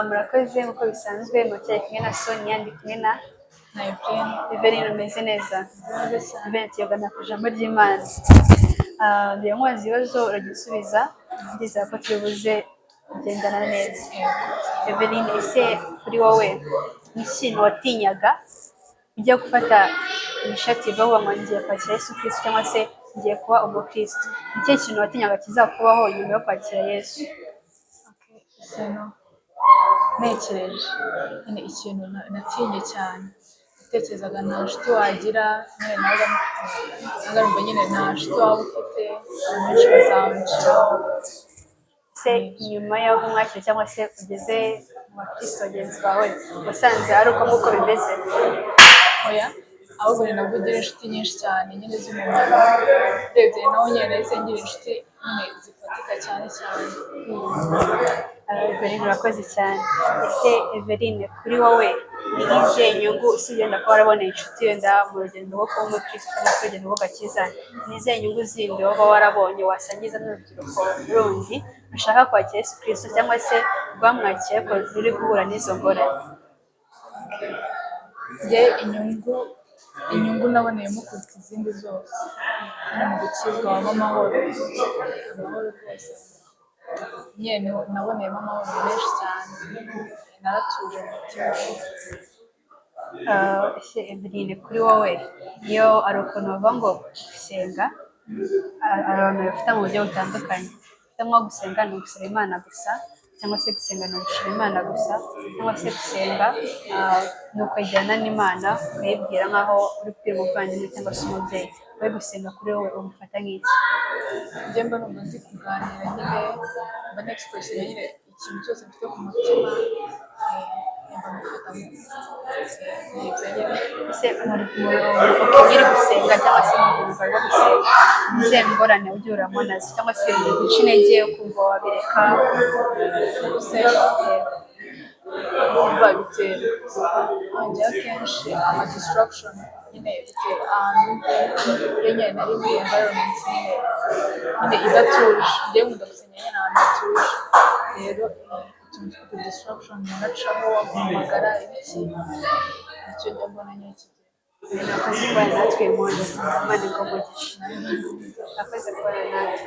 Murakoze nk'uko bisanzwe, muracyari kumwe na Sonia, ndi kumwe na Na Evelyn. Evelyn, umeze neza? Neza cyane. Evelyn, tuyogana ku ijambo ry'Imana. Ngiye nkubaza ibibazo, urajya usubiza, ndizera ko turi buze kugendana neza. Evelyn, ese kuri wowe ni ikintu watinyaga ujya gufata initiative uvuga ngo ngiye kwakira Yesu Kristo cyangwa se ngiye kuba umukristo? Ni ikihe kintu watinyaga kizakubaho nyuma yo kwakira Yesu? Okay, ikintu ntekereje nyine, ikintu natinye cyane, natekerezaga nta nshuti wagira nyine, nabaga numva nyine nta nshuti waba ufite, abantu benshi bazamuciraho. Se nyuma y'aho umwakira cyangwa se ugeze mu bakristo bagenzi bawe, wasanze ari uko nguko bimeze? Oya, ahubwo ni nabwo ugira inshuti nyinshi cyane nyine z'umumaro. Urebye naho nyine nahise ngira inshuti nyine zifatika cyane cyane. Eveline, urakoze cyane. Ese Eveline, kuri wowe ni nk'izihe nyungu, usibye wenda kuba waraboneye inshuti wenda mu rugendo rwo kuba umukristo cyangwa se urugendo rw'agakiza, ni izihe nyungu zindi waba warabonye wasangiza n'urubyiruko rundi rushaka kwakira Yesu Kristo cyangwa se rwamwakiriye ariko ruri guhura n'izo ngorane? Njye inyungu naboneyemo kuruta izindi zose nyine mu gukizwa habamo amahoro, amahoro rwose nyine naboneyemo amahoro menshi cyane, naratuje mu mutima. Ese Eveline, kuri wowe iyo ari ukuntu bavuga ngo gusenga, hari abantu babifata mu buryo butandukanye. Bafata nko gusenga ni ugusaba Imana gusa, cyangwa se gusenga ni ugushima Imana gusa, cyangwa se gusenga ni ukwegerana n'Imana ukayibwira nk'aho uri kubwira umuvandimwe cyangwa se umubyeyi. Wowe gusenga kuri wowe ubifata nk'iki? Njye mba numva ndi kuganira nyine, mba nexpressinga nyine ikintu cyose mfite ku mutima, mba mbifata nk'ibyo nyine. Ese uri gusenga cyangwa se mu bikorwa byo gusenga, ni izihe ngorane ujya uhuriramo nazo cyangwa se ibintu biguca intege ukumva wabireka? Gusenga urumva biterwa, njyewe akenshi ama distraction nyine biterwa ahantu ndi. Iyo nyine nari muri environment nyine idatuje, njyewe nkunda gusenga nyine ahantu hatuje. Rero utuntu tw'utu distraction umuntu acaho aguhamagara ibiki, nicyo njya mbona nyine kigira. Murakoze kubana natwe uyu munsi. Imana iguhe umugisha. Murakoze kubana natwe.